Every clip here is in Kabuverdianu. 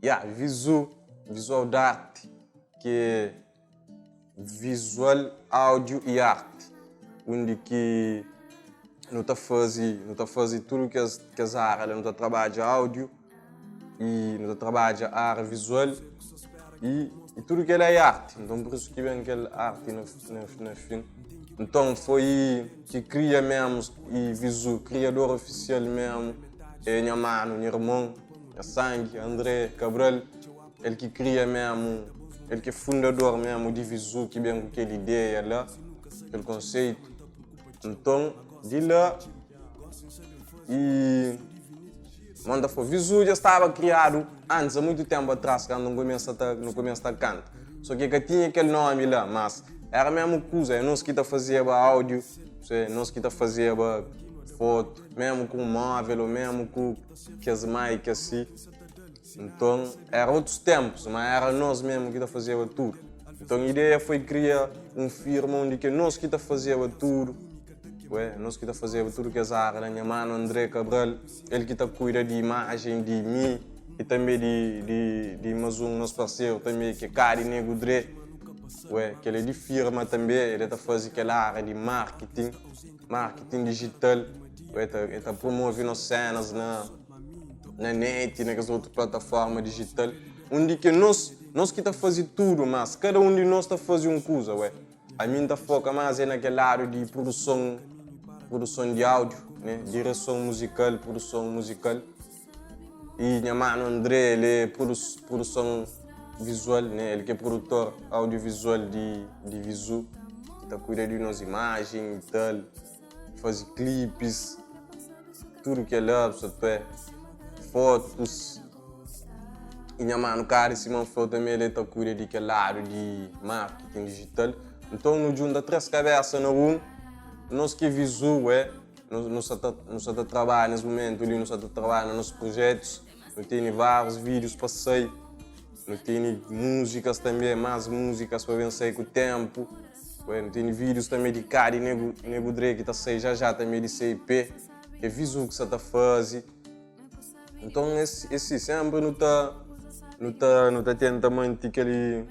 Ya, vizu, visual d'arti, ki é visual, áudiu i arti, undi ki nu ta faze, nu ta faze tudu kes kes ária la, nu ta trabadja áudiu i nu ta trabadja ária visual i i tudu kel-la é arti, nton pur isu ki ben kel arti na na na fin. Nton foi ki kria mésmu i vizu, kriador ofisial mésmu é nha manu, nha irmon. Nha sangi, André Cabral, el ki kria memu, el ki é fundador memu di Vizu ki ben ku kel ideia la, kel konseitu. Nton, di la i manda fla, Vizu dja staba kriadu antis, a muitu tenpu atras, kantu nu kumesa ta, nu kumesa ta kanta. So ki ka tinha kel nomi la, mas era memu kuza, é nos ki ta fazeba audiu, nos ki ta fazeba fotu, memu ku un movel o memu ku. Kes mic asi. Nton, era otus tenpus, ma era nos mesmu ki ta fazeba tudu. Nton, ideia foi kria un firma undi ki nos ki ta fazeba tudu. Ué, nos ki ta fazeba tudu kes ária la. Nha manu André Cabral, el ki ta kuida di imajen di mi i tanbe di, di, di mas un nos parseru tanbe ki é Kadi Nego Dre. Ué, kel é di firma tanbe, el ta faze kel ária di marketing. Marketing digital, el ta, el ta promove nos cenas na, na net, na kes otu plataforma digital, undi ki nos, nos ki ta faze tudu, mas kada un di nos ta faze un kuza, ué. Ami N ta foka más é na kel ladu di produson, produson di áudiu, né, direson muzikal, produson muzikal. I nha manu André, el é produson vizual, né? El ki é produtor audiovisual di di Vizu, ki ta kuida di nos imajen i tal, faze klipis, tudu kel-la, sabe, fotus. I nha manu Kari Simon Flou tanbe el ta kuida di kel ladu di marketing digital. Nton nu djunta 3 kabesa na un, nos ki é Vizu, ué. Nu sa ta nu sa ta trabadja nes mumentu li, nu sa ta trabadja na nos projetus, nu tene várius vídius pa sai, nu tene múzikas tanbe, más múzikas pa ben sai ku ténpu, nu tene vídius tanbe di Kady Nego Nego Dre ki ta sai já já tanbe di CIP, é vizu ki sa ta faze. Nton é si, sénpri nu ta nu ta nu ta tenta manti kel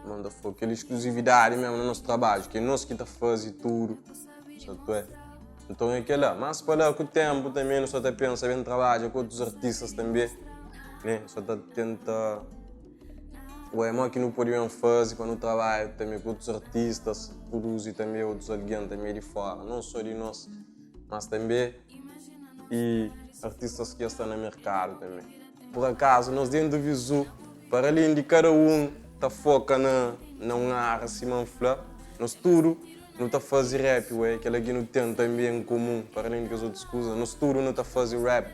manda fla kel iskluzividadi mésmu na nos trabadju, ki é nos ki ta faze tudu. Sabe é? Nton é kel-la. Mas pa la ku ténpu tanbê nu sta ta pensa ben trabadja ku otus artistas tanbê, né? Nu sta ta tenta ué modi ki nu pode ben faze pa nu trabadja tanbê ku otus artistas, produzi tanbê otus algen tanbê di fóra, non sô di nos, mas tanbê i artistas ki dja sta na merkadu tanbê. Pur akazu, nos dentu Vizu, para alén di kada un ta foka na na un ária sima N fla, nos tudu Nu ta faze rap ué, kel-la ki nu ten tanbe en komun, para alén di kes otus kuza, nos tudu nu ta faze rap,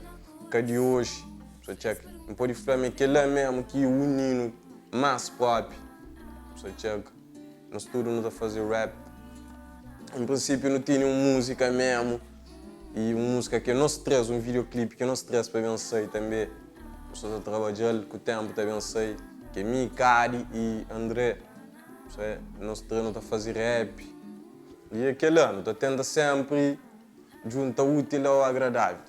ka di oji, so txek. N pode fla ma é kel-la mésmu ki uni-nu más própi, so txek. Nos tudu nu ta faze rap. En prinsípiu nu tene un múzika mésmu i un múzika ki é nos três, un videoclip ki é nos três pa ben sai tanbe. Nu sta ta trabadja-l, ku ténpu ta ben sai, ki é mi, Kady i André. Sê, nos três nu ta faze rap i é kel-la, nu ta tenta sénpri djunta útil ao agradável.